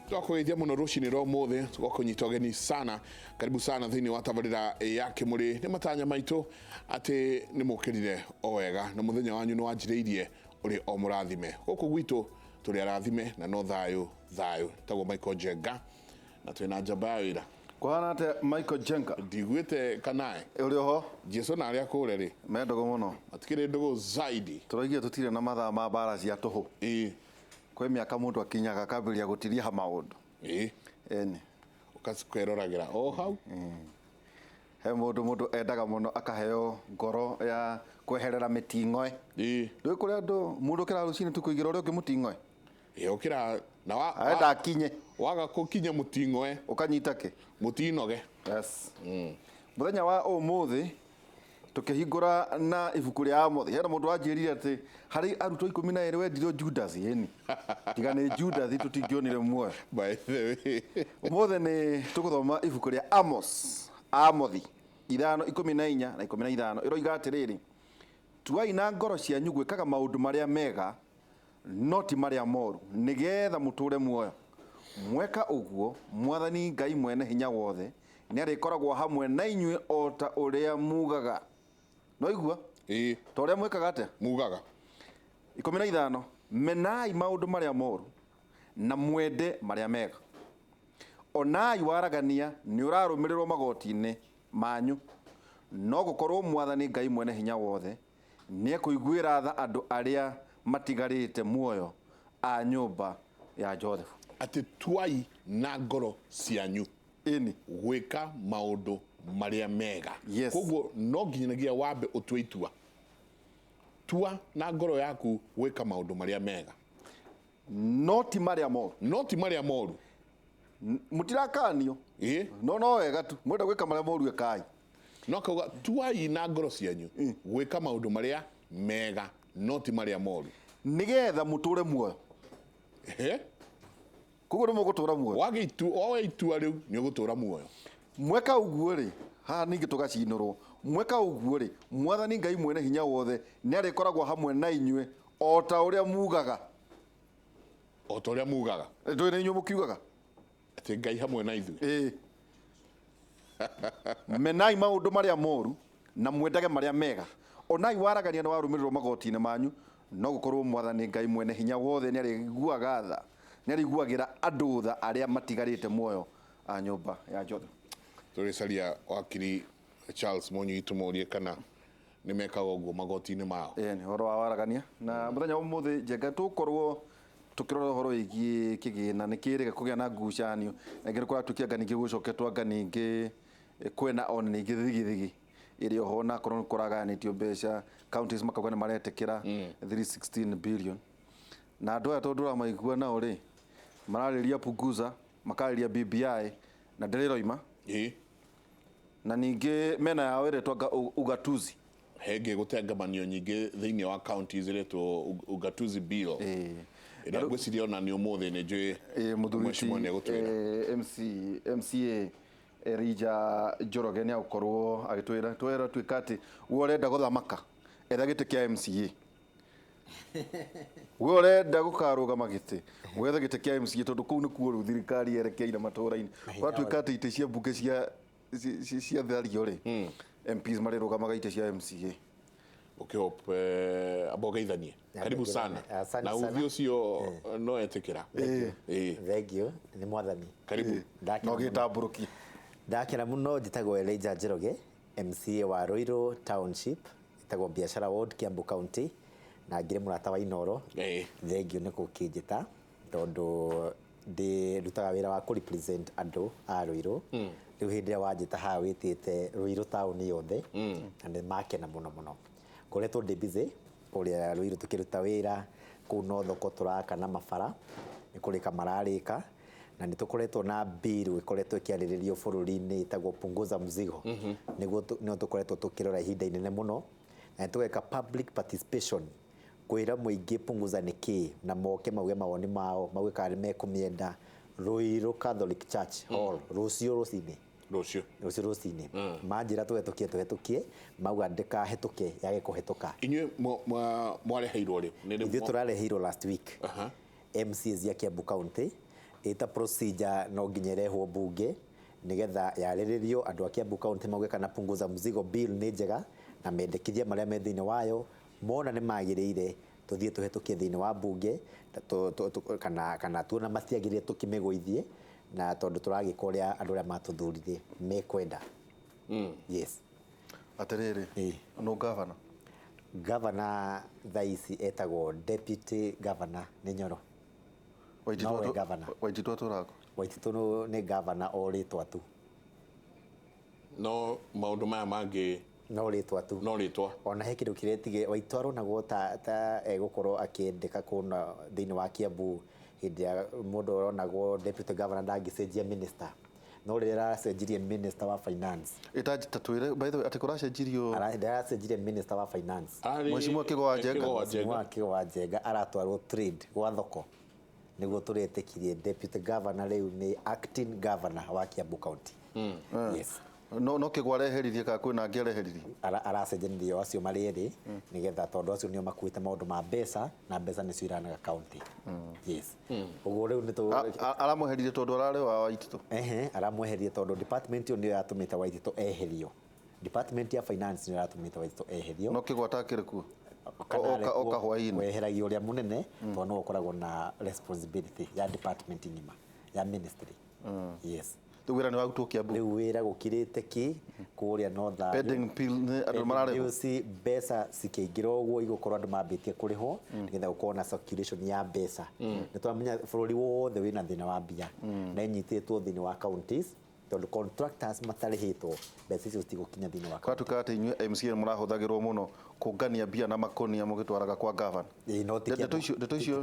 Twakũgeithia mũno rũcinĩ rwa ũmũthĩ, tũgakũnyita ũgeni sana, karibu sana thĩinĩ wa tabarĩra ya Kĩmũrĩ. Nĩ matanya maitũ atĩ nĩ mũkĩrire o wega na mũthenya wanyu nĩ wanjĩrĩirie ũrĩ o mũrathime. Gũkũ gwitũ tũrĩ arathime na no thayũ thayũ. Tagwo Michael Njenga na twĩna njamba ya wĩra. Kũhana atĩa Michael Njenga? Ndiguĩte kanae. Ũrĩ oho? Jesu na arĩa kũre rĩ. Me ndũgũ mũno. Matikĩrĩ ndũgũ zaidi. Tũraigire tũtirĩ na mathaa ma mbara cia tũhũ. Ĩĩ. Kwĩ mĩaka mũndũ akinyaga akambĩrĩria gũtiriha maũndũ. Ĩĩ. Ĩni. Ũkakeroragĩra o hau. He mũndũ mũndũ endaga mũno akaheo ngoro ya kweherera mĩting'oe. Ĩĩ. Ndũĩ kũrĩ andũ mũndũ ũkĩraga rũcinĩ tu kũigĩra ũrĩa ũngĩ mũting'oe. Ĩĩ ũkĩra na wa, Arenda akinye. Waga kũkinya mũting'oe. Ũkanyita kĩ? Mũtinoge. Yes. Mũthenya wa ũmũthĩ Tũkĩhingũra na ibuku rĩa Amothi, hena mũndũ wanjĩrire atĩ harĩ arutwo 12 wendirwo Judas, ĩni. Tiga nĩ Judas tũtingĩonire muoyo. By the way. Ũmũthĩ nĩ tũgũthoma ibuku rĩa Amos, Amothi 5:14 na 15 ĩroiga atĩrĩrĩ, tuai na ngoro cianyu gwĩkaga maũndũ marĩa mega no ti marĩa moru, nĩgeetha mũtũũre muoyo. Mweka ũguo, Mwathani Ngai Mwene Hinya Wothe nĩarĩkoragwo hamwe na inyuĩ o ta ũrĩa muugaga. Nĩwaigua? Ĩĩ. Ta ũrĩa mwĩkaga atĩa? Muugaga. 15, Menai maũndũ marĩa moru, na mwende marĩa mega. Onai waragania nĩũrarũmĩrĩrwo magooti-inĩ manyu, no gũkorwo Mwathani Ngai Mwene Hinya Wothe Nĩekũiguĩra tha andũ arĩa matigarĩte muoyo a nyũmba ya Jothefu. Atĩ tuai na ngoro cianyu. Ĩni. Gwĩka maũndũ marĩa mega. Yes. Koguo no nginyanagia wambe ũtue itua. Tua na ngoro yaku gwĩka maũndũ marĩa mega. No ti marĩa moru. No ti marĩa moru. Mũtirakanio. Ĩĩ. No no wega tu. Mwenda gwĩka marĩa moru ĩkai. No akauga tuai na ngoro cianyu gwĩka maũndũ marĩa mega no ti marĩa moru. Nĩgetha mũtũre muoyo. Ehe. Koguo nĩ mũgũtũra muoyo. Wagĩa itua, woya itua rĩu nĩ ũgũtũra muoyo. Mweka ũguo rĩ, haha ningĩ tũgacinũrwo. Mweka ũguo rĩ, Mwathani Ngai Mwene Hinya Wothe nĩarĩkoragwo hamwe na inyuĩ o ta ũrĩa mugaga. O ta ũrĩa mugaga. Ndũĩ nĩ inyuĩ mũkiugaga? Atĩ Ngai hamwe na ithuĩ. Ĩĩ. Menai maũndũ marĩa moru na mwendage marĩa mega. Onai waragania nĩ warũmĩrĩrwo magoti-inĩ manyu, no gũkorwo Mwathani Ngai Mwene Hinya Wothe nĩarĩiguaga tha, nĩarĩiguagĩra andũ tha arĩa matigarĩte muoyo a nyũmba ya Jothamu. Tũrĩcaria wakiri Charles Mũnyui tũmũrie kana nĩ mekaga ũguo magoti-inĩ mao. Ĩĩ nĩ ũhoro wa waragania. Na mũthenya wa ũmũthĩ Njenga tũgũkorwo tũkĩrora ũhoro wĩgiĩ kĩgĩna nĩ kĩrĩga kũgĩa na ngucanio na ningĩ nĩ kũratuĩkia anga ningĩ gũcoketwo anga ningĩ kwĩna ona ningĩ thigithigi ĩrĩ oho na akorwo nĩ kũragayanĩtio mbeca counties makauga nĩ maretĩkĩra 316 billion na andũ aya tondũ ũramaigua nao rĩ mararĩria punguza makarĩria BBI na ndĩrĩ ĩroima Na ningĩ mena yao ĩretwo anga ugatuzi. Hengĩ gũtengamanio nyingĩ thĩinĩ wa counties ĩretwo ugatuzi bill. Ĩrĩa ngwĩciria ona nĩ ũmũthĩ nĩ njũĩ Mũthuri ti mheshimiwa nĩ egũtwĩra. MC, MCA Elijah Njoroge nĩ agũkorwo agĩtwĩra twera tuĩka atĩ we ũrenda gũthamaka etha gĩtĩ kĩa MCA. We ũrenda gũkarũgama gĩtĩ wethe gĩtĩ kĩa MCA tondũ kũu nĩkuo rĩu thirikari yerekeire matũra-inĩ. Gwatuĩka atĩ itĩ cia mbunge cia cia thario rĩ, MPs marĩrũgamaga itĩ cia MCA. Ũkĩhope amba ũgeithanie. Karibu sana. Asante Na sana. uthi ũcio no etĩkĩra. Ĩĩ. Thank you nĩ mwathani. Karibu. Ndakena No mũno. gĩtambũrũkie. Ndakena mũno njĩtagwo Elijah Njoroge MCA wa Ruiru Township ĩtagwo Biashara Ward Kiambu County na ngĩrĩ mũrata wa Inooro. Thengiũ nĩ gũkĩnjĩta tondũ ndĩrutaga wĩra wa kũ represent andũ a Ruiru. Rĩu hĩndĩ ĩrĩa wanjĩta haha wĩtĩte Ruiru town yothe na nĩ makena mũno mũno. Ngoretwo ndĩ busy kũrĩa Ruiru tũkĩruta wĩra kũu no thoko tũraka na mabara nĩ kũrĩka mararĩka na nĩ tũkoretwo na bill ĩkoretwo ĩkĩarĩrĩrio bũrũri-inĩ ĩtagwo Punguza Mzigo. Nĩguo nĩyo tũkoretwo tũkĩrora ihinda inene mũno na nĩ tũgeka public participation kwĩra mũingĩ punguza nĩ kĩĩ na moke mauge mawoni mao mauge kana nĩ mekũmĩenda Ruiru Catholic Church Hall rũciũ rũcinĩ. Rũciũ. Rũciũ rũcinĩ. Manjĩra tũhetũkie tũhetũkie, mauga ndĩkahetũke yage kũhetũka. Inyuĩ mwareheirwo rĩ? Ithuĩ tũrareheirwo last week. MCAs ya Kiambu County. Ĩta procedure no nginya ĩrehwo bunge nigetha yarĩrĩrio andũ a Kiambu County mauge kana punguza mzigo bill nĩ njega na mendekithia marĩa me thĩinĩ wayo mona nĩ magĩrĩire tũthiĩ tũhetũkie thĩinĩ wa bunge kana tuona matiagĩrĩire tũkĩmĩgũithie na tondũ tũragĩka ũrĩa andũ arĩa matũthurire mekwenda. Yes. Atĩrĩrĩ, no governor? Governor thaa ici etagwo deputy governor nĩ Nyoro. Nowe governor. Waititũ atũraga? Waititũ nĩ governor o rĩtwa tu. No maũndũ maya mangĩ no rĩtwa tu. No rĩtwa. Ona he kĩndũ kĩrĩa Waititũ aronagwo ta egũkorwo akĩendeka kũna thĩinĩ wa Kiambu hĩndĩ ya mũndũ aronagwo deputy governor ndangĩcenjia minister. No rĩrĩa aracenjirie minister wa finance. Ĩta twĩre by the way atĩ kũracenjirio. Aracenjirie minister wa finance. Mheshimiwa Kĩgo wa Njenga. Mheshimiwa Kĩgo wa Njenga aratwarwo trade gwa thoko. Nĩguo tũretĩkirie deputy governor rĩu nĩ acting governor wa Kiambu County. Yes. No Kĩgo areheririe kana kwĩna angĩ areheririe? Aracenjanirie acio marĩ erĩ nĩgetha tondũ acio nĩo makuĩte maũndũ ma mbeca na mbeca nĩcio iranaga county. Yes. Ũguo rĩu nĩ aramweheririe tondũ ararĩ wa Waititũ. Ehe, aramweheririe tondũ department ĩyo nĩyo yatũmĩte Waititũ eherio. Department ya finance nĩyo yatũmĩte Waititũ eherio. No Kĩgo atakĩrĩ kuo. Oka hwaĩ-inĩ. Weheragia ũrĩa mũnene tondũ nĩwe ũkoragwo na responsibility ya department ng'ima ya ministry. Yes. Rĩu wĩra nĩ warutwo Kiambu. Rĩu wĩra gũkirĩte ki kũrĩa no thayũ. Pending bill nĩ andũ mararĩhwo. Rĩu mbeca cikĩingĩra ũguo igũkorwo andũ mambĩtie kũrĩhwo nĩgetha gũkorwo na circulation ya mbeca. Nĩ twamenya bũrũri wothe wĩna thĩna wa mbia na ĩnyitĩtwo thĩinĩ wa counties tondũ contractors matarĩhĩtwo mbeca icio citigũkinya thĩinĩ wa county. Kwatuĩka atĩ inyuĩ MCA mũrahũthagĩrwo mũno kũngania mbia na makonia mũgĩtwaraga kwa governor. No ti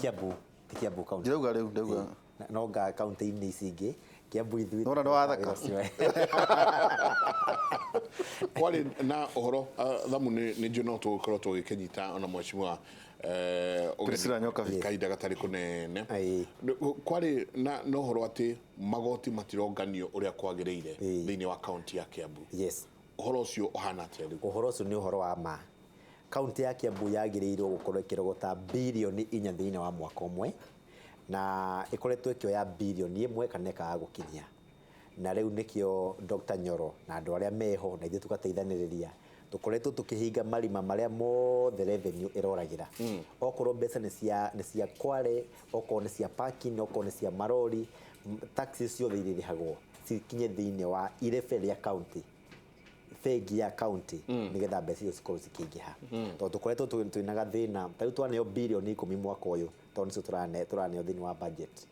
Kiambu, ti Kiambu county. Ndĩrauga rĩu, ndĩrauga. No nga county-inĩ ici ingĩ Kiambu ithuĩ. Nona nĩ wathaka. Kwarĩ na ũhoro thamu nĩ njũĩ no tũgũkorwo tũgĩkĩnyita ona mheshimiwa Priscilla Nyokabi kahinda gatarĩ kũnene. Kwarĩ na ũhoro atĩ magoti matironganio ũrĩa kwagĩrĩire thĩinĩ wa county ya Kiambu. Yes. Ũhoro ũcio ũhana atĩa rĩu? Ũhoro ũcio nĩ ũhoro wa ma. County ya Kiambu yagĩrĩirwo gũkorwo ĩkĩrogota birioni 4 thĩinĩ wa mwaka ũmwe na ĩkoretwo ĩkĩoya birioni 1 kana ĩkaga gũkinyia. Na rĩu nĩkĩo Dr. Nyoro na andũ arĩa meho na ithuĩ tũgateithanĩrĩria tũkoretwo tũkĩhinga marima marĩa mothe revenue ĩroragĩra. Okorwo mbeca nĩ cia kware, okorwo nĩ cia parking, okorwo nĩ cia marori, taxes ciothe iria irĩhagwo cikinye thĩinĩ wa irebe rĩa county, bengi ya county nĩgetha mbeca icio cikorwo cikĩingĩha. Tondũ tũkoretwo twĩna gathĩna ta rĩu twaneo birioni 10 mwaka ũyũ tondũ nĩcio tũraneo thĩinĩ wa budget.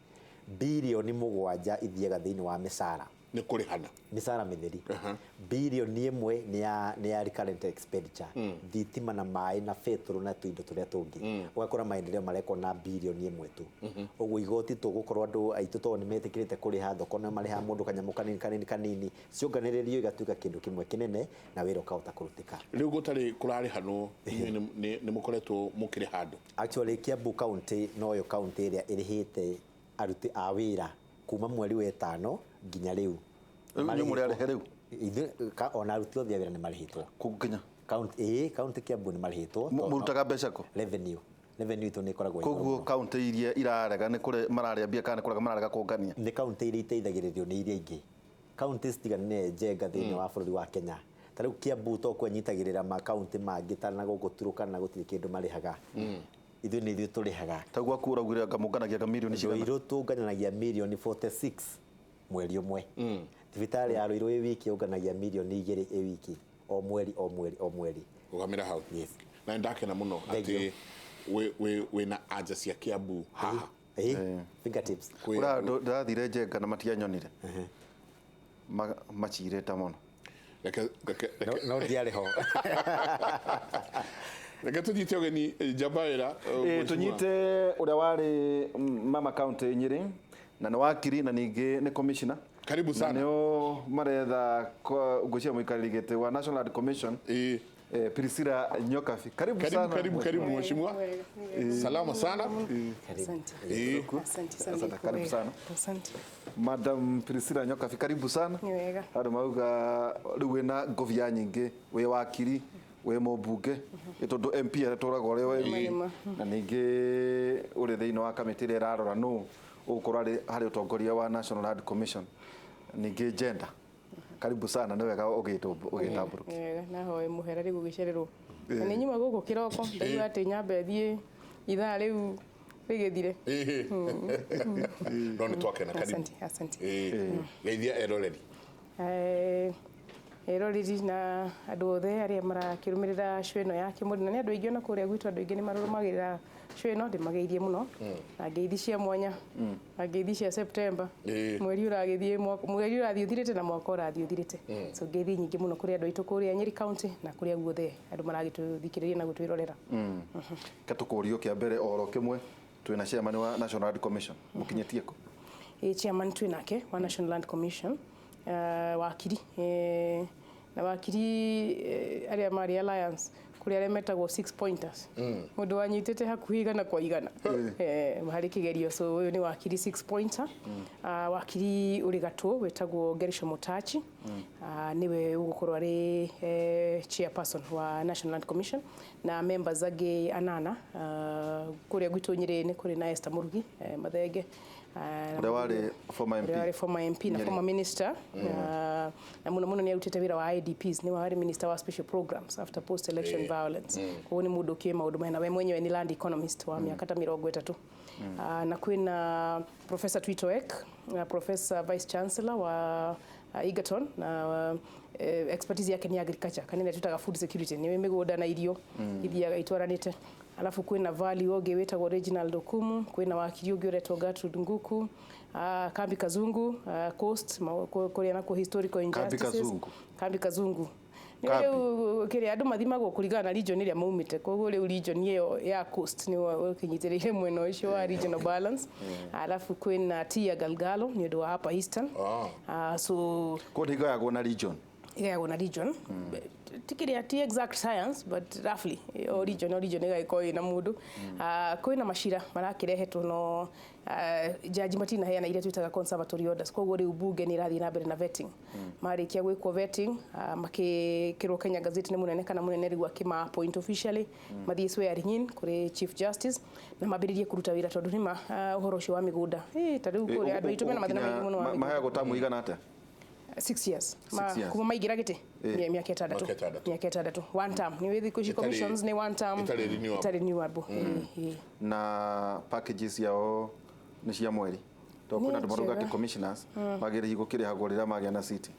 Birioni 7 ithiaga thĩinĩ wa mĩcara. Nĩ kũrĩhana. Mĩcara mĩtheri. Birioni 1 nĩ ya recurrent expenditure. Thitima na maĩ na betũrũ na tũindo tũrĩa tũngĩ. Ũgakora maendeleo marekwo na birioni 1 tu. Ũguo igoti tũgũkorwo andũ aitũ tondũ nĩ metĩkĩrĩte kũrĩha thoko nĩ marĩha mũndũ kanyamũ kanini kanini kanini cionganĩrĩrio igatuĩka kĩndũ kĩmwe kĩnene na wĩra ũkahota kũrutĩka. Rĩu gũtarĩ kũrarĩhanwo inyuĩ nĩ mũkoretwo mũkĩrĩha andũ? Actually Kiambu County noyo county ĩrĩa ĩrĩhĩte aruti a wĩra kuma mweri wa 5 nginya rĩu. Rĩu mũrĩ arĩhe rĩu? Ona aruti othe a wĩra nĩ marĩhĩtwo. Kũ nginya? County, county Kiambu nĩ marĩhĩtwo. Mũrutaga mbeca kũ? Revenue. Revenue itũ nĩ ĩkoragwo Koguo county iria irarega nĩ kũrĩ mararĩa mbia kana nĩ kũrega mararega kũngania? Nĩ county iria iteithagĩrĩrio nĩ iria ingĩ. County citiganĩte njenga thĩinĩ wa bũrũri wa Kenya. Ta rĩu Kiambu to kwenyitagĩrĩra ma county mangĩ ta na gũkũ Turkana gũtirĩ kĩndũ marĩhaga. Ithuĩ nĩ ithuĩ tũrĩhaga. Ta gwaku ũraugire anga mũnganagia anga mirioni cigana? Ruiru tũnganagia mirioni 46 mweri ũmwe. Thibitarĩ ya Ruiru ĩ wiki ũnganagia mirioni 2 ĩ wiki o mweri o mweri o mweri. Rũgamĩra hau. Yes. Na ndakena mũno atĩ wĩna anja cia Kiambu haha. Fingertips. Ũra ndathire Njenga na matianyonire. Macirĩte mũno. No ndiarĩ ho. Reke tũnyite ũgeni njamba wĩra. Tũnyite ũrĩa warĩ mama county Nyĩrĩ na nĩ wakiri na ningĩ nĩ commissioner. Karibu sana. Na nĩo maretha ngũcia mũikarĩri gĩtĩ wa National Land Commission. Priscilla Nyokabi. Karibu sana. Karibu karibu mheshimiwa. Salama sana. Asante. Asante sana. Karibu sana. Asante. Madam Priscilla Nyokabi, karibu sana. Ni wega. Andũ mauga rĩu wĩna ngobia nyingĩ, wĩ wakiri, wĩ mũmbunge, tondũ MP aretũraga ũrĩa wĩ na ningĩ ũrĩ thĩinĩ wa kamĩtĩ ĩrĩa ĩrarora nũ Ũgũkorwo arĩ harĩ ũtongoria wa National Land Commission, ningĩ gender. Karibu sana, nĩ wega ũgĩtambũrũkia. Wega, nahoe mũhera rĩu gũgĩcererwo. Na nĩ nyuma gũkũ kĩroko, ndaigua atĩ nyambe thiĩ ithaa rĩu rĩgĩthire. No nĩ twakena, karibu. Asante, asante. Geithia eroreri. Eroreri na andũ othe arĩa marakĩrũmĩrĩra show ĩno ya Kĩmũrĩ, na nĩ andũ aingĩ ona kũrĩa gwitũ, andũ aingĩ nĩ marũmagĩrĩra show ĩno, ndĩmageithie mũno na ngeithi cia mwanya na ngeithi cia September. Mweri ũragĩthiĩ, mweri ũrathiĩ ũthirĩte na mwaka ũrathiĩ ũthirĩte, so ngeithi nyingĩ mũno kũrĩ andũ aitũ kũrĩa Nyeri County na kũrĩa guothe andũ maragĩtũthikĩrĩria na gũtwĩrorera. Ke tũkũrio kĩa mbere oro kĩmwe, twĩna chairman wa National Land Commission, mũkinyĩtie kũ? Chairman twĩ nake wa National Land Commission, wakiri, na wakiri arĩa marĩ Alliance, kũrĩ arĩa metagwo six pointers, mũndũ wanyitĩte hakuhĩ 100 kwa 100 harĩ kĩgerio. So ũyũ nĩ wakiri six pointer, wakiri ũrĩ gatũ wĩtagwo Gerishon Mutachi, nĩwe ũgũkorwo arĩ chairperson wa National Land Commission, na members angĩ anana. Kũrĩa gwitũ Nyĩrĩ nĩ kũrĩ na Esther Mũrugi, Mathenge, ũrĩa warĩ former MP. Ũrĩa warĩ former MP na Nyeri. Former minister, na mũno mũno nĩ arutĩte wĩra wa IDPs, nĩ warĩ minister wa special programs after post election violence. Koguo nĩ mũndũ ũkĩũĩ maũndũ maya, na we mwenyewe nĩ land economist wa mĩaka ta 30. Na kwĩna Professor Twitoek, Professor Vice Chancellor wa Egerton, na expertise yake ni agriculture, kana ĩrĩa twĩtaga food security, nĩ mĩgũnda na irio ithiaga itwaranĩte. Alafu kwĩna value ũngĩ wĩtagwo Reginald Okumu, kwĩna wakiri ũngĩ ũretwo Gertrude Nguku, Kambi Kazungu, Coast kũrĩa nakuo historical Kambi injustices. Kazungu. Kambi Kazungu. Nĩ Kambi. Rĩu kĩrĩa andũ mathimagwo kũringana na region ĩrĩa maumĩte, koguo rĩu region ĩyo ya Coast nĩ ũkĩnyitĩrĩire mwena ũcio wa regional balance. Alafu kwĩna Tia Galgalo nĩ ũndũ wa Upper Eastern. So Kũndũ igayagwo na region. Igayagwo na region, ti kĩrĩa, ti exact science, but roughly o region ĩgagĩkorwo ĩna mũndũ. Kwĩna macira marakĩrehetwo, no jaji matinaheana iria twĩtaga conservatory orders, koguo rĩu bunge nĩ ĩrathiĩ na mbere na vetting. Marĩkia gwĩkwo vetting, makĩkĩrwo Kenya Gazette nĩ mũnene kana mũnene rĩu akĩma appoint officially, mathiĩ swearing in kũrĩ Chief Justice na mambĩrĩrie kũruta wĩra, tondũ nĩma ũhoro ũcio wa mĩgũnda, ta rĩu kũrĩa andũ aitũ mena mathĩna maingĩ mũno wa mĩgũnda. Maheagwo tamu igana atĩa? 6 years. 6 years. Kuma maingĩra gĩtĩ. Mĩaka 6. Mĩaka 6. Mĩaka 6, one term. Nĩ thikũ ici commissions nĩ one term. Ĩtarĩ renewable. Ĩtarĩ renewable. Na packages yao nĩ cia mweri, tondũ kwĩna Nĩ andũ marauga atĩ njega. commissioners magĩrĩirwo gũkĩrĩhagwo rĩrĩa magĩa na city.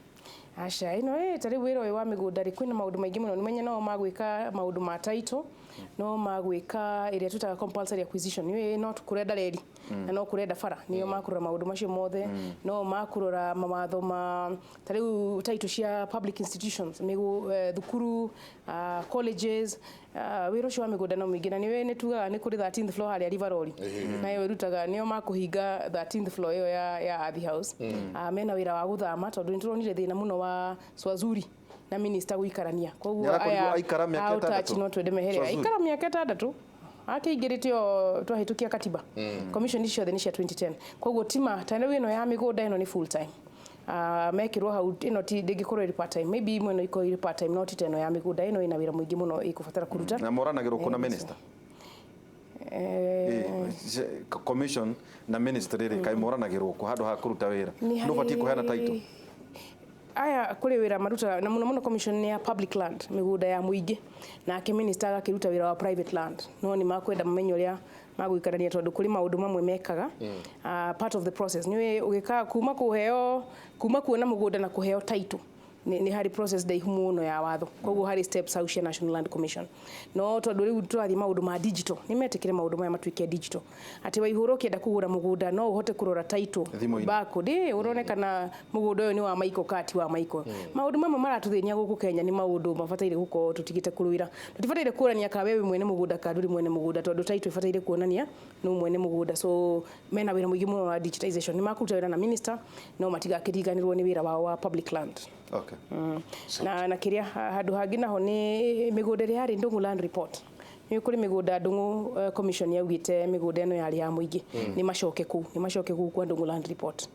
Aca, ĩno ta rĩu wĩra ũyũ wa mĩgũnda rĩ, kwĩna maũndũ maingĩ mũno. Nĩmenye no magwĩka maũndũ ma title, no magwĩka ĩrĩa twĩtaga compulsory acquisition, nĩ no kũrenda reri na no kũrenda bara, nĩo makũrora maũndũ macio mothe. No makũrora mawatho ma ta rĩu title cia public institutions, thukuru, colleges. Wĩra ũcio wa mĩgũnda no mũingĩ, na nĩwe nĩ tugaga nĩ kũrĩ 13th floor harĩa Rivaroli, nayo ĩrutaga, nĩo makũhinga 13th floor ĩyo ya Ardhi House. Mena wĩra wa gũthama, tondũ nĩ tũronire thĩna mũno wa Swazuri na minister gũikarania, koguo Nĩarakorirwo aikara mĩaka a Utachi 6. No twende mehere. Swazuri. Aikara mĩaka 6 akĩingĩrĩte o twahĩtũkia katiba. Commission ici ciothe nĩ cia 2010, koguo tima ta rĩu ĩno ya mĩgũnda ĩno nĩ full time. Mekĩrwo hau, ĩno ti ndĩngĩkorwo ĩrĩ part time, maybe imwe no ikorwo ĩrĩ part time, no ti ta ĩno ya mĩgũnda, ĩno ĩna wĩra mũingĩ mũno ĩkũbatara kũruta. Na moranagĩrwo kũ na minister? Commission na ministry rĩ, kaĩ moranagĩrwo kũ handũ ha kũruta wĩra? Nĩ Nũ batiĩ kũheana title? Aya kũrĩ wĩra marutaga, na mũno mũno commission nĩ ya public land, mĩgũnda ya mũingĩ, nake minister agakĩruta wĩra wa private land, no nĩ makwenda mamenye ũrĩa magũikarania, tondũ kũrĩ maũndũ mamwe mekaga, part of the process nĩ ũgĩka kuma kũheo, kuma kuona mũgũnda na kũheo title, nĩ harĩ process ndaihu mũno ya watho, koguo harĩ steps hau cia National Land Commission. No tondũ rĩu tũrathiĩ maũndũ ma digital, nĩ metĩkĩre maũndũ maya matuĩke digital, atĩ Waihũra ũkĩenda kũgũra mũgũnda no ũhote kũrora title Thimũ-inĩ. barcode, ũrone kana mũgũnda ũyũ nĩ wa Michael kana ti wa Michael. Maũndũ mamwe maratũthĩnia gũkũ Kenya nĩ maũndũ mabataire gũkorwo tũtigĩte kũrũĩra. Tũtibataire kũrania kana wewe mwene mũgũnda kana ndũrĩ mwene mũgũnda, tondũ title ĩbataire kuonania nĩ mwene mũgũnda. So mena wĩra mũingĩ mũno wa digitization, nĩ makũruta wĩra na minister, no matigakĩriganĩrwo nĩ wĩra wao wa public land. Na kĩrĩa handũ hangĩ naho nĩ mĩgũnda ĩrĩa yarĩ Ndung'u Land Report. Nĩ kũrĩ mĩgũnda Ndung'u commission yaugĩte mĩgũnda ĩno yarĩ ya mũingĩ, nĩ macoke kũu, nĩ macoke kũu kwa Ndung'u Land Report.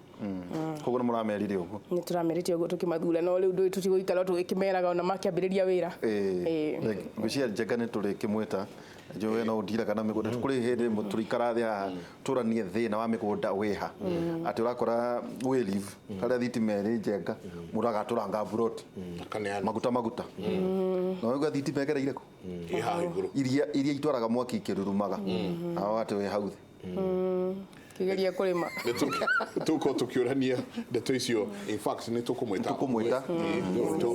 Koguo nĩ mũramerire ũguo? Nĩ tũramerĩte ũguo tũkĩmathura, no rĩu ndũĩ tũtigũikara tũgĩkĩmeraga ona makĩambĩrĩria wĩra. Ĩĩ. Ngwĩciria Njenga nĩ tũrĩkĩmwĩta, njũĩ no ũndiraga na mĩgũnda. Kũrĩ hĩndĩ tũrĩikara thĩ haha tũranie thĩna wa mĩgũnda wĩha, atĩ ũrakora wĩ leave harĩa thitima ĩrĩ Njenga, mũndũ agatũranga buroti. Akaneana. Maguta maguta na ũigua thitima ĩgereire kũ? Ĩ haha igũrũ. Iria itwaraga mwaki ikĩrurumaga, nao atĩ wĩ hau thĩ. Kĩgeria kũrĩma. Tũkorwo tũkĩũrania ndeto icio. In fact, nĩ tũkũmwĩta. Tũkũmwĩta.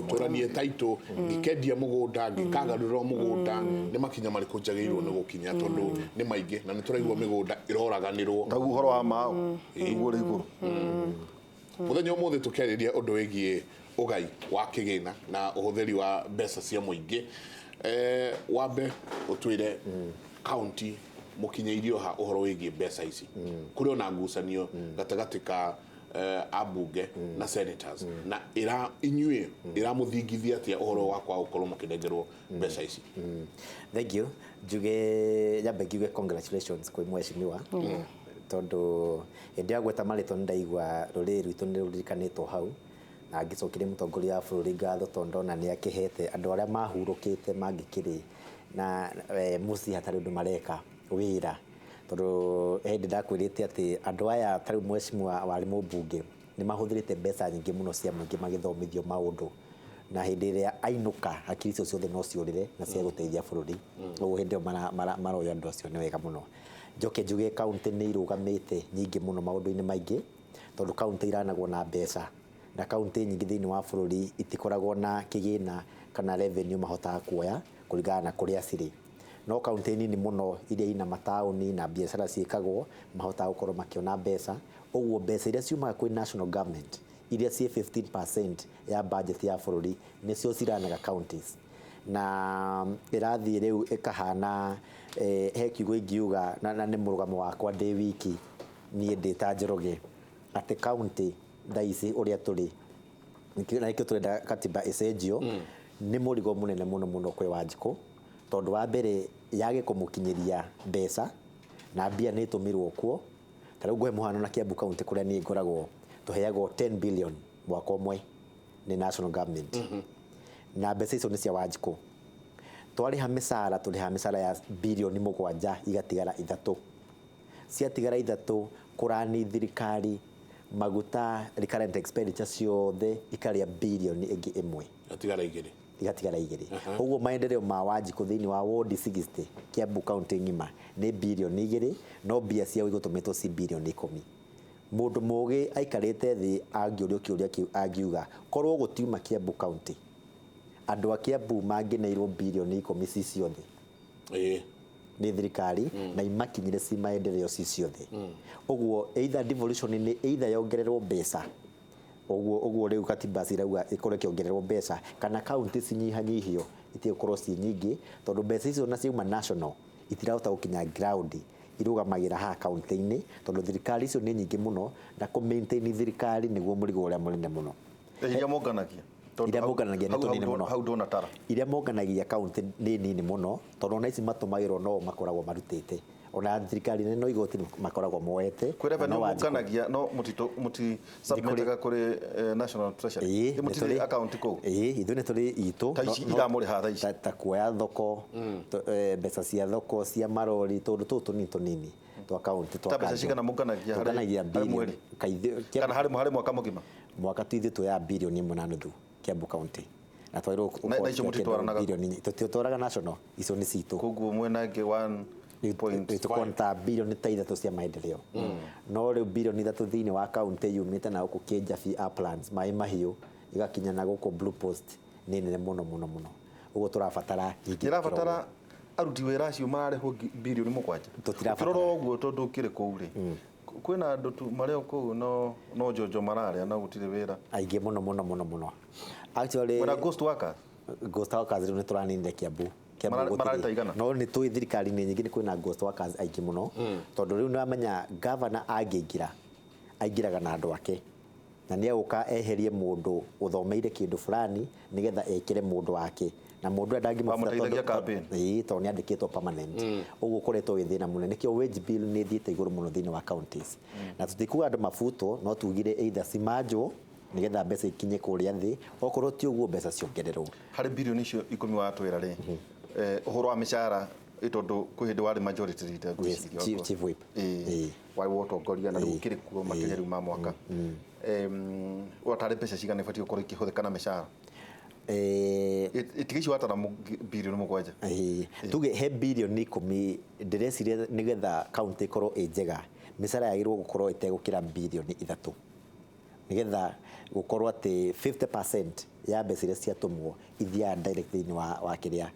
Tũranie taitũ, ngĩkendia mũgũnda, ngĩkagarũrĩrwo mũgũnda, nĩ makinya marĩkũ njagĩrĩirwo nĩ gũkinya, tondũ nĩ maingĩ na nĩ tũraigua mĩgũnda ĩroraganĩrwo. Tau ũhoro wa mao ũguo ũrĩ igũrũ. Mũthenya ũmũthĩ tũkĩarĩria ũndũ wĩgiĩ ũgai wa kĩgĩna na ũhũthĩri wa mbeca cia mũingĩ. Wambe ũtwĩre kaunti mũkinyĩirio ha ũhoro wĩgiĩ mbeca ici. Kũrĩ ona ngucanio gatagatĩ ka ambunge na senators, na ĩra inyuĩ ĩramũthingithia atĩa ũhoro wa kwaga gũkorwo mũkĩnengerwo mbeca ici? Thank you. Njuge nyambe ngiuge congratulations kwĩ mheshimiwa, tondũ hĩndĩ ya gweta marĩtwa nĩ ndaigua rũrĩrĩ rwitũ nĩ rũririkanĩtwo hau, na ngĩcokeria mũtongoria wa bũrũri ngatho tondũ ndona nĩ akĩhete andũ arĩa mahurũkĩte mangĩkĩrĩ na mũciĩ hatarĩ ũndũ mareka wĩra, tondũ hĩndĩ ndakwĩrĩte atĩ andũ aya ta rĩu mheshimiwa warĩ mũmbunge nĩ mahũthĩrĩte mbeca nyingĩ mũno cia mũingĩ magĩthomithio maũndũ, na hĩndĩ ĩrĩa ainũka hakiri icio ciothe no ciũrĩre na cia gũteithia bũrũri. Ũguo hĩndĩ ĩyo maroya andũ acio nĩ wega mũno. Njoke njuge kaunti nĩ irũgamĩte nyingĩ mũno maũndũ-inĩ maingĩ, tondũ kaunti iranagwo na mbeca, na kaunti nyingĩ thĩinĩ wa bũrũri itikoragwo na kĩgĩna kana revenue mahotaga kuoya kũringana na kũrĩa cirĩ. No kaunti nini mũno iria ina mataũni na biacara ciĩkagwo mahotaga gũkorwo makĩona mbeca. Ũguo mbeca iria ciumaga kwĩ national government iria ciĩ 15% ya budget ya bũrũri nĩcio ciranaga counties, na ĩrathiĩ rĩu ĩkahana he kiugo ingiuga na nĩ mũrũgamo wakwa ndĩ wiki niĩ ndĩ ta Njoroge, atĩ county thaa ici ũrĩa tũrĩ na nĩkĩo tũrenda katiba ĩcenjio, nĩ mũrigo mũnene mũno mũno kwĩ Wanjikũ, tondũ wa mbere yage kũmũkinyĩria mbeca na mbia nĩ ĩtũmirwo kuo. Ta rĩu ngũhe mũhano na Kiambu County kũrĩa niĩ ngoragwo, tũheagwo 10 billion mwaka ũmwe nĩ national government, na mbeca icio nĩ cia Wanjikũ. Twarĩha mĩcara, tũrĩha mĩcara ya bilioni 7 igatigara 3, ciatigara 3 kũrani thirikari maguta recurrent expenditure ciothe ikarĩa bilioni ĩngĩ 1, Igatigara 2. Igatigara 2. Ũguo maendeleo ma Wanjikũ thĩinĩ wa ward 60 Kiambu County ng'ima nĩ bilioni 2, no mbia ciao igũtũmĩtwo ci bilioni 10. Mũndũ mũgĩ aikarĩte thĩ angĩũrio kĩũria kĩu angiuga korwo gũtiuma Kiambu County, andũ a Kiambu mangĩneirwo bilioni 10 ci ciothe nĩ thirikari na imakinyire ci maendeleo ci ciothe. Ũguo either devolution nĩ either yongererwo mbeca, ũguo rĩu katiba cirauga ĩkorwo ĩkĩongererwo mbeca, kana county cinyihanyihio itige gũkorwo ci nyingĩ, tondũ mbeca icio na ciauma national itirahota gũkinya ground, irũgamagĩra haha county-inĩ, tondũ thirikari icio nĩ nyingĩ mũno na kũ maintain thirikari nĩguo mũrigo ũrĩa mũnene mũno. Iria monganagia? Iria monganagia nĩ tũnini mũno. Hau ndona tara. Iria monganagia county nĩ nini mũno, tondũ ona ici matũmagĩrwo no makoragwo marutĩte, ona thirikari nene no igoti makoragwo moete. Kwĩ revenue No Wanjikũ. monganagia no mũti submitaga kũrĩ National Treasury? Ĩĩ, Nĩ mũtirĩ account kũu? Ĩĩ, ithuĩ nĩ tũrĩ itũ. Ta ici iramũrĩha thaa ici? Ta kuoya thoko, mbeca cia thoko, cia marori, tũndũ tũtũ tũnini tũnini twa county, twa Ta mbeca kanjũ. cigana mũnganagia Tũnganagia harĩ bilioni mweri? Kiambu Kana harĩ mwaka mũgima? Mwaka tu ithuĩ tuoyaga bilioni 1.5 Kiambu County. Na twagĩrĩirwo Na icio gũkorwo mũtitwaranaga? bilioni inya. Tũtitwaraga national, icio nĩ citũ. Koguo mwena ĩngĩ one point Tũkorwo ta bilioni ta 3 cia maendeleo. No rĩu bilioni 3 thĩinĩ wa county yumĩte na gũkũ Kĩnjabi Uplands, Maĩ Mahiũ, igakinya na gũkũ Blue Post nĩ nene mũno mũno mũno. Ũguo tũrabatara nyingĩ gũkĩra Ĩrabatara ũguo. aruti wĩra acio mararĩhwo bilioni 7. Tũtirabatara. Ũkĩrora ũguo tondũ ũkĩrĩ kũu rĩ, kwĩna andũ tu marĩ o kũu no njonjo mararĩa na gũtirĩ wĩra. Aingĩ mũno mũno mũno mũno. Actually, Mwena ghost workers? Ghost workers rĩu nĩ tũraninire Kiambu. Kiambu gũtirĩ. Mararĩ ta igana? No nĩ tũĩ thirikari-inĩ nyingĩ nĩ kwĩna ghost workers aingĩ mũno, tondũ rĩu nĩ wamenya governor angĩingĩra, aingĩraga na andũ ake. Na nĩ egũka eherie mũndũ ũthomeire kĩndũ fulani nĩgetha ekĩre mũndũ wake, na mũndũ ũrĩa ndangĩmũbuta. Wamũteithagia campaign. Ĩĩ, tondũ nĩ andĩkĩtwo permanent. Ũguo ũkoretwo wĩ thĩna mũnene. Nĩkĩo wage bill nĩ ĩthiĩte igũrũ mũno thĩinĩ wa counties, na tũtikuga andũ mabutwo, no tugire either cimanjwo nĩgetha mbeca ikinye kũrĩa thĩ, okorwo ti ũguo mbeca ciongererwo. Harĩ birioni icio 10 watwĩra rĩ, ũhoro wa mĩcara, tondũ kwĩ hĩndĩ warĩ majority leader, ngwĩciria. Chief whip. Ĩĩ, warĩ wa ũtongoria na rĩu ũkĩrĩ kuo makĩria rĩu ma mwaka. Ũratarĩ mbeca cigana ibatiĩ gũkorwo ikĩhũthĩka na mĩcara? Itiga icio watara birioni 7. Ĩĩ, tuge he birioni 10, ndĩreciria nĩgetha county ĩkorwo ĩ njega, mĩcara yagĩrĩirwo gũkorwo ĩtegũkĩra birioni 3, nĩgetha gũkorwo atĩ 50% ya mbeca iria ciatũmwo ithiaga direct thĩinĩ wa kĩrĩa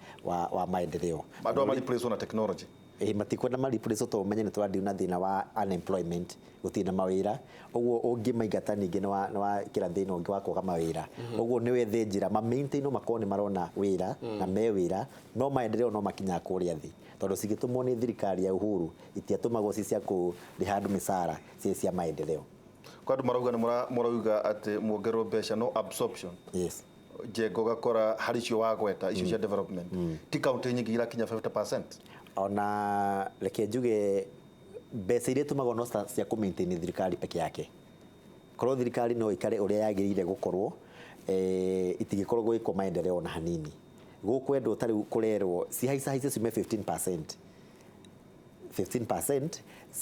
wa maendeleo. Andũ aya mareplace na technology. Ĩĩ, matikwenda mareplace tondũ ũmenye nĩ tũradeal na thĩna wa unemployment, gũtirĩ na mawĩra. Ũguo ũngĩmaingata ningĩ nĩ wekĩra thĩna ũngĩ wa kwaga mawĩra. Ũguo nĩ wethe njĩra ma maintain, makorwo nĩ marona wĩra na me wĩra, no maendeleo no makinyaga kũrĩa thĩ, tondũ cigĩtũmwo nĩ thirikari ya Uhuru itiatũmagwo ci cia kũrĩha andũ mĩcara, ciĩ cia maendeleo. Kwa andũ marauga nĩ mũrauga atĩ muongererwo mbeca, no absorption, Njenga, ũgakora harĩ icio wagweta, icio cia development, ti kaunti nyingĩ irakinya 50%. Ona reke njuge mbeca iria itũmagwo no cia kũ maintain thirikari peke yake. Korwo thirikari no ikare ũrĩa yagĩrĩire gũkorwo, itingĩkorwo gwĩkwo maendeleo ona hanini. Gũkwendwo ta rĩu kũrerwo cihaicahaice ciume 15%, 15%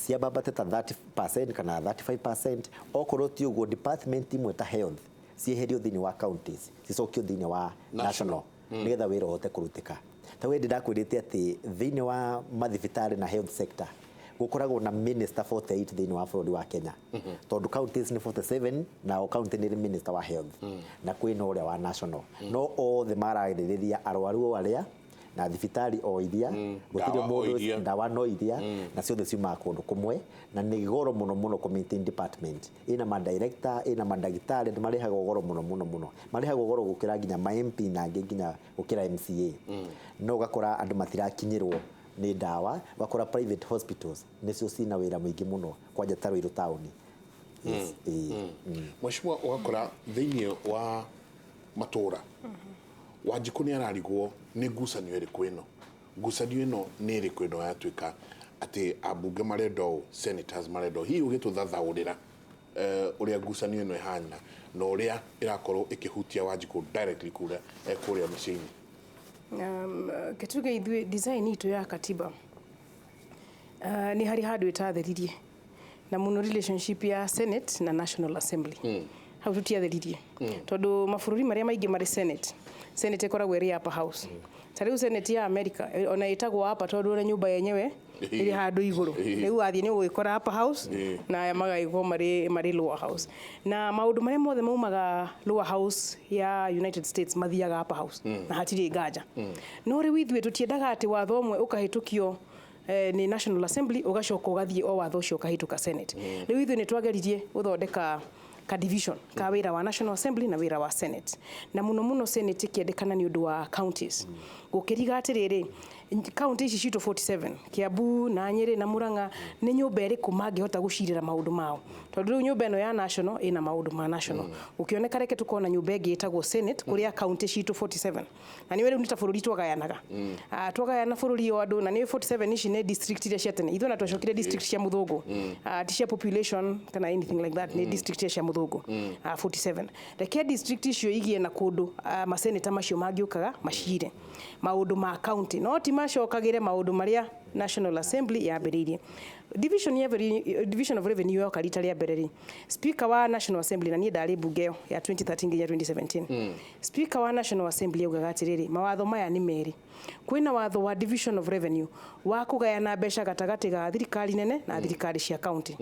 ciambambate ta 30% kana 35%. Okorwo ti ũguo, department imwe ta health cieherio thĩinĩ wa counties, cicokio thĩinĩ wa national, nĩgetha wĩra ũhote kũrutĩka. Ta wĩndĩ ndakwĩrĩte atĩ thĩinĩ wa mathibitarĩ na health sector gũkoragwo na minister 48 thĩinĩ wa bũrũri wa Kenya, tondũ counties nĩ 47 na o county nĩ ĩrĩ minister wa health na kwĩna ũrĩa wa national, no othe mararĩrĩria arwaru o arĩa na thibitarĩ o iria, gũtirĩ Ndawa o mũndũ iria. Ndawa no iria na ciothe ciumaga kũndũ kũmwe, na nĩ goro mũno mũno kũ maintain department ĩna madirector, ĩna mandagĩtarĩ. Andũ marĩhagwo goro mũno mũno mũno, marĩhagwo goro gũkĩra nginya ma MP na angĩ, nginya gũkĩra MCA. No ũgakora andũ matirakinyĩrwo nĩ ndawa, ũgakora private hospitals nĩcio cina wĩra mũingĩ mũno, kwanja ta Ruiru taũni. Yes, ĩĩ. Mheshimiwa, ũgakora thĩinĩ wa matũra Wanjikũ nĩ ararigwo nĩ ngucanio ĩrĩkũ ĩno, ngucanio ĩno nĩ ĩrĩkũ ĩno yatuĩka atĩ ambunge marenda ũũ, senators marenda ũũ. Hihi ũgĩtũthathaũrĩra ũrĩa ngucanio ĩno ĩhana na ũrĩa ĩrakorwo ĩkĩhutia Wanjikũ directly kũrĩa kũrĩa mĩciĩ-inĩ? Kĩtuge ithuĩ design itũ ya katiba nĩ harĩ handũ ĩtatheririe, na mũno relationship ya Senate na National Assembly. Hau tũtiatheririe, tondũ mabũrũri marĩa maingĩ marĩ Senate, Senate ĩkoragwo ĩrĩ upper house. Ta rĩu Senate ya America ona ĩtagwo upper tondũ ona nyũmba yenyewe ĩrĩ handũ igũrũ. Rĩu wathiĩ nĩ ũgũgĩkora upper house na aya magagĩkorwo marĩ lower house, na maũndũ marĩa mothe maumaga lower house ya United States mathiaga upper house na hatirĩ nganja. No rĩu ithuĩ tũtiendaga atĩ watho ũmwe ũkahĩtũkio nĩ National Assembly, ũgacoka ũgathiĩ o watho ũcio ũkahĩtũka Senate. Rĩu ithuĩ nĩ twageririe gũthondeka ka division ka wĩra wa National Assembly na wĩra wa Senate, na mũno mũno Senate ĩkĩendekana nĩ ũndũ wa counties. Gũkĩriga atĩrĩrĩ, county ici citũ 47, Kiambu na Nyĩrĩ na Murang'a, nĩ nyũmba ĩrĩkũ mangĩhota gũcirĩra maũndũ mao? Tondũ rĩu nyũmba ĩno ya national ĩna maũndũ ma national. Gũkĩoneka reke tũkorwo na nyũmba ĩngĩ ĩtagwo Senate, kũrĩa county citũ 47, na nĩwe rĩu nĩ ta bũrũri twagayanaga. Twagayana bũrũri o andũ, na nĩ 47 ici nĩ district iria cia tene. Ithuĩ ona twacokire district cia mũthũngũ. Ti cia population kana anything like that, nĩ district iria cia mũthũngũ. 47, reke district icio igie na kũndũ maseneta macio mangĩũkaga macire maũndũ ma county, no ti macokagĩre maũndũ marĩa National Assembly yambĩrĩirie. Division of revenue yoka rita rĩa mbere rĩ, speaker wa National Assembly, na niĩ ndarĩ mbunge ĩyo ya 2013 nginya 2017, speaker wa National Assembly augaga atĩrĩrĩ, mawatho maya nĩ merĩ. Kwĩna watho wa division of revenue wa kũgayana mbeca gatagatĩ ga thirikari nene na thirikari cia county,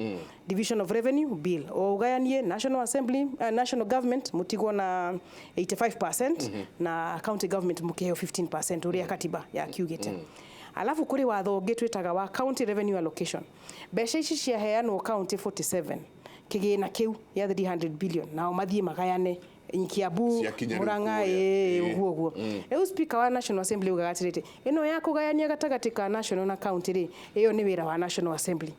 Division of Revenue Bill, o ũgayanie National Assembly, national government mũtigwo na 85% na county government mũkĩheo 15%, ũrĩa katiba yakiugĩte. Alafu kũrĩ watho ũngĩ twĩtaga wa county revenue allocation. Mbeca ici ciaheanwo county 47, kĩgĩna kĩu gĩa 300 billion, nao mathiĩ magayane Kiambu, Ciakinya rĩu Murang'a, kũrĩa. Ĩĩ, ũguo ũguo. Rĩu speaker wa National Assembly augaga atĩrĩrĩ, ĩno ya kũgayania gatagatĩ ka national na county rĩ, ĩyo nĩ wĩra wa National Assembly.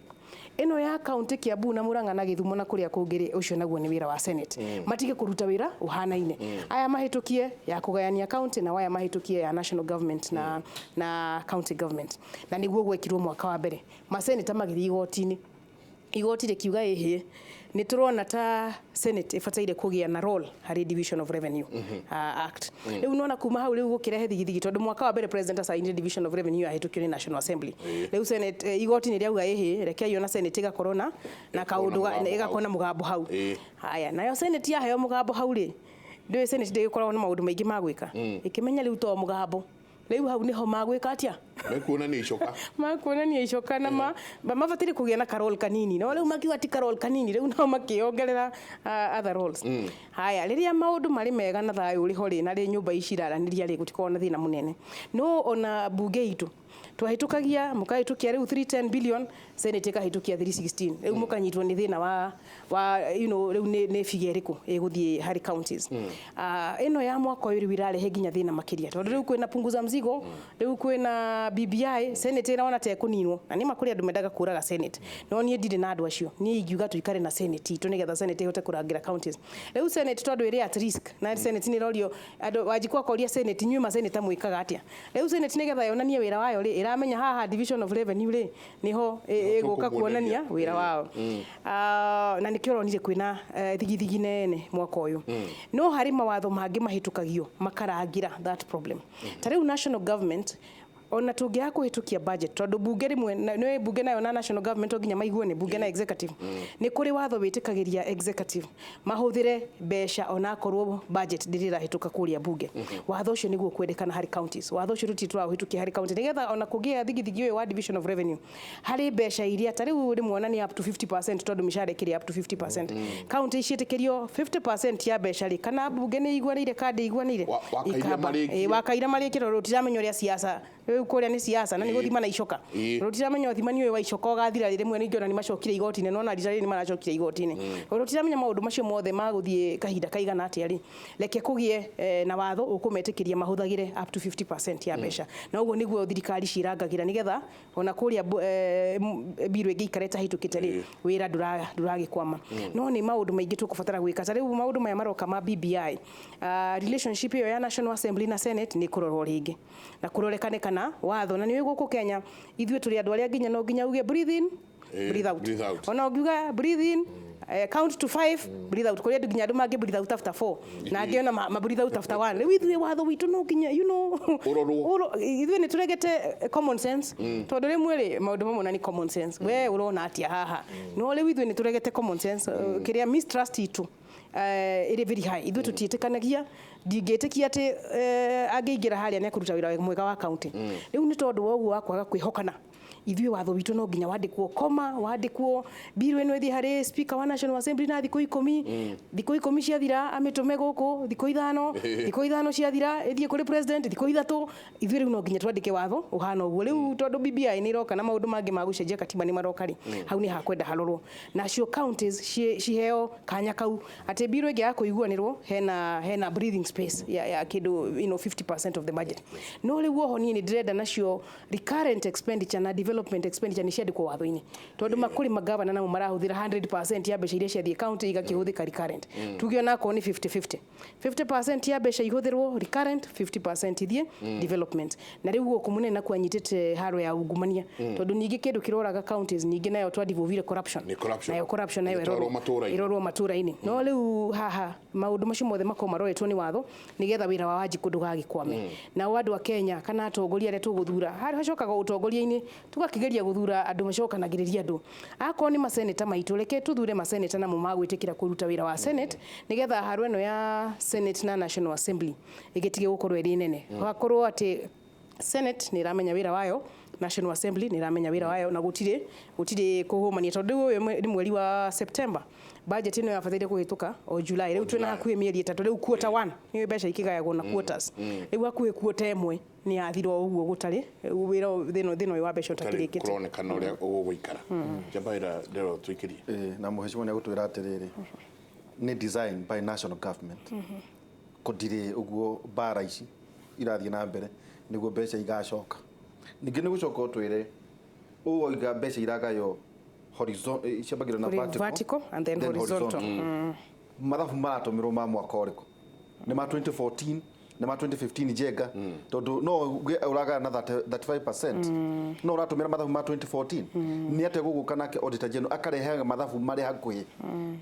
Ĩno ya county Kiambu na Murang'a na Gĩthumo na kũrĩa kũngĩ rĩ, ũcio naguo nĩ wĩra wa Senate. Matige kũruta wĩra ũhanaine. Aya mahĩtũkie ya kũgayania county na aya mahĩtũkie ya national government na county government. Na nĩguo gwekirwo mwaka wa mbere. Maseneta magĩthiĩ igoti-inĩ. Igoti rĩkiuga ĩhĩ, nĩ tũrona ta Senate ĩbataire kũgĩa na role harĩ division of revenue act. Rĩu nona kuma hau rĩu gũkĩrehe thigithigi, tondũ mwaka wa mbere president acainire division of revenue yahĩtũkio nĩ National Assembly. Rĩu Senate, igoti nĩ rĩauga ĩhĩ, rekei ona Senate ĩgakorwo na kaũndũ ĩgakorwo na mũgambo hau. Haya, nayo Senate yaheo mũgambo hau rĩ, ndũĩ Senate ndĩgĩkoragwo na maũndũ maingĩ ma gwĩka. Ĩkĩmenya rĩu to mũgambo. Rĩu hau nĩho magwĩka atĩa? Mekuonania icoka. Makuonania icoka na mabatire kũgĩa na karol kanini, no rĩu makiuga ti karol kanini, rĩu nao makĩongerera other roles. Haya, rĩrĩa maũndũ marĩ mega na thayũ ũrĩ ho rĩ, na rĩ nyũmba ici iraranĩria rĩ, gũtikoragwo na thĩna mũnene. No ona bunge itũ twahĩtũkagia, mũkahĩtũkia rĩu 310 billion, Senate ĩkahĩtũkia 316, rĩu mũkanyitwo nĩ thĩna wa rĩu nĩ figure ĩrĩkũ ĩgũthiĩ harĩ counties. Ĩno ya mwaka ũyũ rĩu ĩrarehe nginya thĩna makĩria, tondũ rĩu kwĩna punguza mzigo, rĩu kwĩna BBI, Senate ĩrona ta ĩkũninwo, na nĩ ma kũrĩ andũ mendaga kũraga Senate, no niĩ ndirĩ na andũ acio. Niĩ ingiuga tũikare na Senate itũ nĩgetha Senate ĩhote kũrangĩra counties. Rĩu Senate tondũ ĩrĩ at risk, na Senate nĩ ĩrorio andũ, Wanjikũ akoria Senate, inyuĩ maseneta mwĩkaga atĩa? Rĩu Senate nĩgetha yonanie wĩra wayo rĩ, ĩramenya haha division of revenue rĩ, nĩho ĩgũka kuonania wĩra wao. Na nĩkĩo ũronire kwĩna thigithigi nene mwaka ũyũ. No harĩ mawatho mangĩ mahĩtũkagio makarangĩra that problem. Ta rĩu national government ona tũngĩaga kũhĩtũkia budget, tondũ bunge rĩmwe nĩ bunge nayo na national government to nginya maiguane, bunge na executive, nĩ kũrĩ watho wĩtĩkagĩria executive mahũthĩre mbeca onakorwo budget ndĩrĩ ĩrahĩtũka kũrĩa bunge. Watho ũcio nĩguo kwendekana harĩ counties. Watho ũcio tũtirĩ tũraũhĩtũkia harĩ county, nĩgetha ona kũngĩa thigithigi ũyũ wa division of revenue harĩ mbeca iria ta rĩu rĩmwe ona nĩ up to 50%, tondũ mĩcara ĩkĩrĩ up to 50%, county ciĩtĩkĩrio 50% ya mbeca rĩ, kana bunge nĩ iguanĩire kana ndĩiguanĩire, Wakaira marĩkie, tondũ tũtiramenya ũrĩa siasa rĩu kũrĩa nĩ siasa na nĩ gũthima na icoka. Tũtiramenya ũthimani ũyũ wa icoka ũgathira rĩ, rĩmwe ningĩ ona nĩ macokire igoti-inĩ, no na rita rĩrĩ nĩ maracokire igoti-inĩ. Tũtiramenya maũndũ macio mothe magũthiĩ kahinda kaigana atĩa rĩ, reke kũgĩe na watho ũkũmetĩkĩria mahũthagĩre up to 50% ya mbeca. Na ũguo nĩguo thirikari cirangagĩra, nĩgetha ona kũrĩa mbirũ ĩngĩ ikare ĩtahĩtũkĩte rĩ, wĩra ndũragĩkwama. No nĩ maũndũ maingĩ tũkũbatara gwĩka. Ta rĩu maũndũ maya maroka ma BBI, relationship ĩyo ya National Assembly na Senate nĩ kũrorwo rĩngĩ na kũrorekane kana watho. Na nĩ gũkũ Kenya ithuĩ tũrĩ andũ arĩa nginya no nginya uge breathe in, breathe out. Ona ũngiuga breathe in, count to 5, breathe out. Kũrĩ andũ nginya andũ mangĩ breathe out after 4, na angĩ ona ma breathe out after 1. Rĩu ithuĩ watho witũ no nginya ũrorwo. Ithuĩ nĩ tũregete common sense, tondũ rĩmwe rĩ maũndũ mamwe na nĩ common sense, we ũrona atĩa haha? No rĩu ithuĩ nĩ tũregete common sense, kĩrĩa mistrust itũ ĩrĩ very high. Ithuĩ tũtiĩtĩkanagia, ndingĩtĩkia atĩ angĩingĩra harĩa nĩ ekũruta wĩra mwega wa county. Rĩu nĩ tondũ wa ũguo wa kwaga kwĩhokana, ithuĩ watho witũ no nginya wandĩkwo koma, wandĩkwo bill ĩno ĩthiĩ harĩ speaker wa National Assembly na thikũ 10, thikũ 10 ciathira amĩtũme gũkũ, thikũ 5, thikũ 5 ciathira ĩthiĩ kũrĩ president, thikũ 3. Ithuĩ rĩu no nginya twandĩke watho ũhana ũguo. Rĩu tondũ BBI nĩ ĩroka na maũndũ mangĩ ma gũcenjia katiba nĩ maroka rĩ, hau nĩ hakwenda harorwo. Nacio counties ciheo kanya kau atĩ bill ĩngĩ ya kũiguanĩrwo hena breathing space ya kĩndũ 50% of the budget. No rĩu oho niĩ nĩ ndĩrenda nacio recurrent expenditure na development expenditure nĩ ciandĩkwo watho-inĩ, tondũ makũrĩ magavana namo marahũthĩra 100% ya mbeca iria ciathiĩ county igakĩhũthĩka recurrent. Tuge onakorwo nĩ 50-50, 50% ya mbeca ihũthĩrwo recurrent, 50% ithiĩ development. Na rĩu gũkũ mũnene nakuo anyitĩte haro ya ungumania, tondũ ningĩ kĩndũ kĩroraga counties ningĩ nayo twa corruption, nayo corruption nayo ĩrorwo matũra-inĩ. No rĩu haha maũndũ macio mothe makorwo maroretwo nĩ watho nĩgetha wĩra wa Wanjikũ ndũgagĩkwame. Nao andũ a Kenya kana atongoria arĩa tũgũthura hacokaga ũtongoria-inĩ tũgakĩgeria gũthura andũ macokanagĩrĩria andũ. Akorwo nĩ maseneta maitũ, reke tũthure maseneta namo magwĩtĩkĩra kũruta wĩra wa Senate, nĩgetha haro ĩno ya Senate na National Assembly ĩgĩtige gũkorwo ĩrĩ nene. Hakorwo atĩ Senate nĩ ĩramenya wĩra wayo, National Assembly nĩ ĩramenya wĩra wayo, na gũtirĩ kũhũmania, tondũ rĩu ũyũ nĩ mweri wa September, budget ĩno yabataire kũhĩtũka o July. Rĩu twĩna hakuhĩ mĩeri 3, rĩu quarter 1 nĩ mbeca ikĩgayagwo na quarters, rĩu hakuhĩ quarter 1 nĩ yathira o ũguo gũtarĩ wĩra thĩna ũyũ wa mbeca ũtakĩrĩkĩte. Kũronekana ũrĩa ũgũgũikara. Njamba ĩra ndĩro tũikĩrie. Na mũhecimwa nĩ agũtwĩra atĩrĩrĩ, nĩ design by national government kũndirĩ ũguo mbara ici irathiĩ na mbere nĩguo mbeca igacoka. Ningĩ nĩ gũcoka ũtwĩre ũũ wauga mbeca iragaywo Ciambagĩrĩria na Kũrĩ vertical, vertical and then horizontal. Mathabu maratũmĩrwo ma mwaka ũrĩkũ? Nĩ ma 2014, nĩ ma 2015, Njenga? Tondũ no uge ũragaya na 30, 35%, no ũratũmĩra mathabu ma 2014. Nĩ atĩa gũgũka nake Auditor General akarehaga mathabu marĩ hakuhĩ?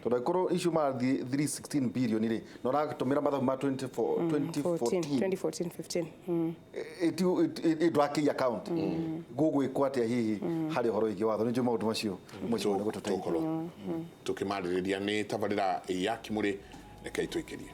Tondũ angĩkorwo icio marathiĩ 316 billion rĩ, na ũratũmĩra mathabu ma 24 2014, 2014 15. Ndwakĩi account gũgwĩkwo atĩa hihi harĩ ũhoro wĩgiĩ watho? Nĩ njũĩ maũndũ macio mheshimiwa nĩ gũtũteithia. Tũkorwo tũkĩmarĩrĩria. Nĩ tabarĩra ya Kĩmũrĩ, rekei tũikĩrie.